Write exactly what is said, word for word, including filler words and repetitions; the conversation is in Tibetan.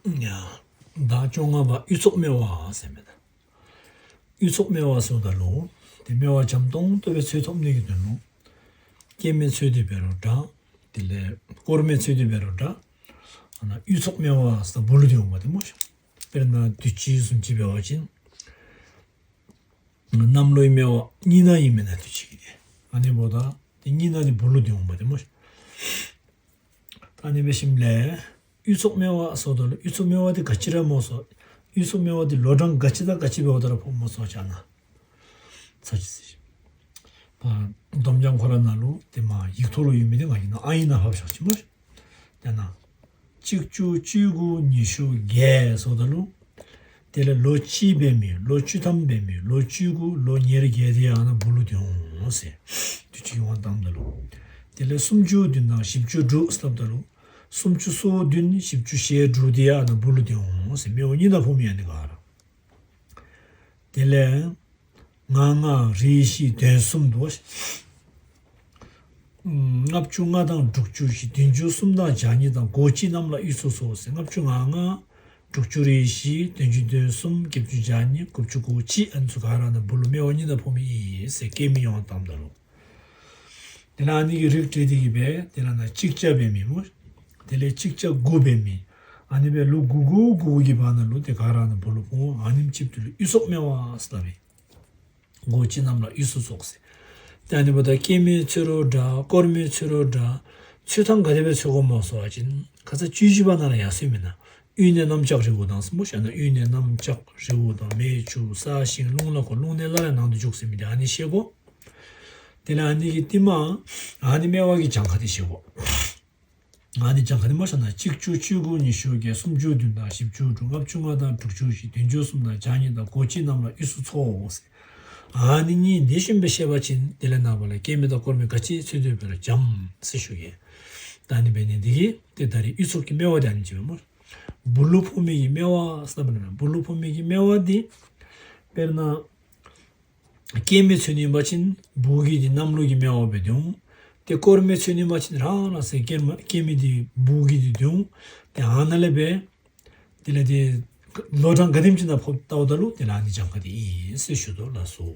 ཡ། ཟླ་བཅོ་ལྔ་པ་དབུས་ཚོགས་སྨེ་བ་ཟེར་མེད་ན། དབུས་ཚོགས་སྨེ་བ་ཟེར་བ་ད་ལུ། དེ་སྨེ་བ་འཇམ་ཏོང་ཏོ་སྦེ་འཚོལ་ཐོབ་ནི་གི་དོན་ལུ། སྐྱེ་མེད་འཚོལ་ཏེ་འབད་རུང་འདྲ། དེ་ལས་དཀོར་མེད་འཚོལ་ཏེ་འབད་རུང་འདྲ། ཨ་ན་དབུས་ཚོགས་སྨེ་བ་ཟེར་བུ་ལུ་དེ་འོང་བ་དེ་སྨོ་ཤ། དཔེར་ན་དུས་ཅི་བཟུམ་ཅིག་འབད་བ་ཅིན། གནམ་ལོའི་སྨེ་བ་གཉིས་ན་ཨིན་མེན་ན་དུས་ཅི་གི་དེ། ཨ་ནི་འབདཝ་ད་དེ་གཉིས་ན་དེ་བུ་ལུ་དེ་འོང་བ་དེ་སྨོ་ཤ། ད་ཨ་ནི་འབད་ཞིནམ་ལས། དབུས་ཚོགས་སྨེ་བ་ཟེརཝ་ད་ལུ་དབུས་ཚོགས་སྨེ་བ་དེ་ག་ཅི་ར་སྨོ་ཟེར། དབུས་ཚོགས་སྨེ་བ་དེ་ལོ་གྲངས་ག་ཅི་དང་ག་ཅི་འབདཝ་ད་ར་ཕོགཔ་སྨོ་ཟེར་བ་ཅིན་ན། ཚར་གཅིག་ཟེར་ཞིན། ད་སྡོམ་རྐྱང་ཁོ་ར་ནང་ལུ་དེ་མ་ཡིག་ཐོག་ལུ་ཡོད་མི་དེ་ང་གིས་ནཱ་ཨ་ཡིག་ནང་ཕབ་བཞག་ཅི་སྨོ་ཤ། དེ་ནང་གཅིག་བཅུ་གཅིག་དགུ་ཉི་ཤུ་བརྒྱད་ཟེརཝ་ད་ལུ། དེ་ལས་ལོ་གཅིག་འབད་མི་ལོ་བཅུ་ཐམ་འབད་མི་ལོ་བཅུ་དགུ་ལོ་ཉེར་བརྒྱད་དེ་ཡང་ན་བུ་ལུ་དེ་འོང་ཟེར། དུས་ཅི་གི་དབང་བཏངམ་ད་ལུ། དེ་ལས་སུམ་ཅུ་བདུན་དང་བཞི་བཅུ་དྲུག་ཟེརཝ་ད་ལུ། སུམ་ཅུ་སོ་བདུན་བཞི་བཅུ་ཞེ་དྲུག་དེ་ཡང་ན་བུ་ལུ་དེ་འོང་ཟེར། སྨེ་བ་གཉིས་ན་ཕོག་མི་ཨ་ནི་ག་ར། དེ་ལས་ང་ལྔ་རེ་བཞི་དོན་གསུམ་དོ། ལྔ་བཅུ་ལྔ་དང་དྲུག་ཅུ་བཞི་བདུན་ཅུ་གསུམ་དང་བརྒྱ་གཉིས་དང་གོ་གཅིག་རྣམས་ལ་དབུས་ཚོགས་སོ་ཟེར། ལྔ་བཅུ་ང་ལྔ། དྲུག་ཅུ་རེ་བཞི། བདུན་ཅུ་དོན་གསུམ། བརྒྱད་ཅུ་གྱ་གཉིས། དགུ་བཅུ་གོ་གཅིག་ཨ་ནི་ཚུ་ག་ར་ན་བུ་ལུ་སྨེ་བ་གཉིས་ན་ཕོག་མི་ཨིན་ཟེར་སྐྱེ་མེད་དབང་བཏངམ་ད་ལུ། དེ་ལས་ཨ་ནི་གི་རིགས་བསྒྲེས་ཏེ་གི་འབད་དེ་ལས་ན་གཅིག་བརྒྱ་འབད་མི་སྨོ། དེ་ལས་གཅིག་བརྒྱ་དགུ་འབད་མི། ཨ་ནི་འབད་ལོ་དགུ་དགུ་དགུ་དགུ་གི་བར་ན་ལུ་དེ་ག་ར་ན་བུ་ལུ་ཕོག་འོང་། ཨ་ནེམ་ཅིག་ཏུ་ལུ་དབུས་ཚོགས་སྨེ་བ་ཟེར་སླབ་ཨིན། གོ་གཅིག་རྣམས་ལ་དབུས་སུ་ཚོགས་ཟེར། ཏེ་ཨ་ནི་འབདཝ་ད་སྐྱེ་མེད་འཚོལ་རུང་འདྲ། དཀོར་མེད་འཚོལ་རུང་འདྲ། འཚོལ་ཐངས་ག་དེ་སྦེ་འཚོལ་དགོཔ་སྨོ་ཟེར་བ་ཅིན་ཁ་ཙ་བཅུ་བཞི་པ་ནང་ལུ་ཡང་གསུངས་མེན་ན། དབུས་ནས་གནམ་ལྕགས་རི་བོ་དང་ཟེར་སྨོ་ཤ་ན། དབུས་ནས་གནམ་ལྕགས་རི་བོ་དང་མེ་ཆུ་ས་ཞིང་རླུང་ལ་གོ། རླུང་ནས་སླར་ཡང་ནང་དུ་འཇུག་ཟེར་མི་དེ་ཨ་ནི་ཤེས་དགོ། དེ་ལས་ཨ་ནི་གི་རྟིང་མ་ཨ་ནི་སྨེ་བ་གི་གྱངས་ཁ་དེ་ཤེས་དགོ། ཨ་ནི་གྱངས་ཁ་དེ་སྨོ་ཤ་ན་གཅིག་བཅུ་གཅིག་དགུ་ཉི་ཤུ་བརྒྱད། སུམ་ཅུ་བདུན་དང་བཞི་བཅུ་དྲུག། ལྔ་བཅུ་ལྔ་དང་དྲུག་ཅུ་བཞི། བདུན་ཅུ་གསུམ་དང་བརྒྱ་གཉིས་དང་གོ་གཅིག་རྣམས་ལ་དབུས་སུ་ཚོགས་ཟེར། ཨ་ནི་གཉིས་དེ་བཞིན་སྦེ་ཤེས་པ་ཅིན་དེ་ལས་ནངས་པ་ལུ་སྐྱེ་མེད་དང་དཀོར་མེད་ག་ཅི་འཚོལ་ཏེ་འབད་རུང་འཇམ་ཟེར་ཞུ་གེ། ད་ཨ་ནི་འབད་ནི་དེ་གིས་ཏེ་ད་རིས་དབུས་ཚོགས་ཀྱི་སྨེ་བ་དེ་ཨ་ནི་ཅིག་སྨོ། བུ་ལུ་ཕོག་མི་གི་སྨེ་བ་ཟེར་བ་ན་བུ་ལུ་ཕོག་མི་གི་སྨེ་བ་དེ་དཔེར་ན། སྐྱེ་མེད་འཚོལ་ནི་ཨིན་པ་ཅིན་བུ་གི་དེ་གནམ་ལོ་གི་སྨེ་བ་སྦེ་དེ་འོང་། ཏེ་དཀོར་མེད་འཚོལ་ནི་ཨིན་པ་ཅིན་རང་རང་སོའི་སྐྱེ་མ་སྐྱེ་མེད་དེ་བུ་གི་དེ་དེ་འོང་། ཏེ་ཨ་ནཱ་ལས་འབད་དེ་ལས་དེ་ལོ་གྲངས་ག་དེམ་ཅིག་ནང་ཕོགཔ་ལྟཝ་ད་ལུ་དེ་ལས་ཨ་ནི་གྱངས་ཁ་དེ་ཨིན་ཟེར་ཞུ་དོ་ལགས་སོ།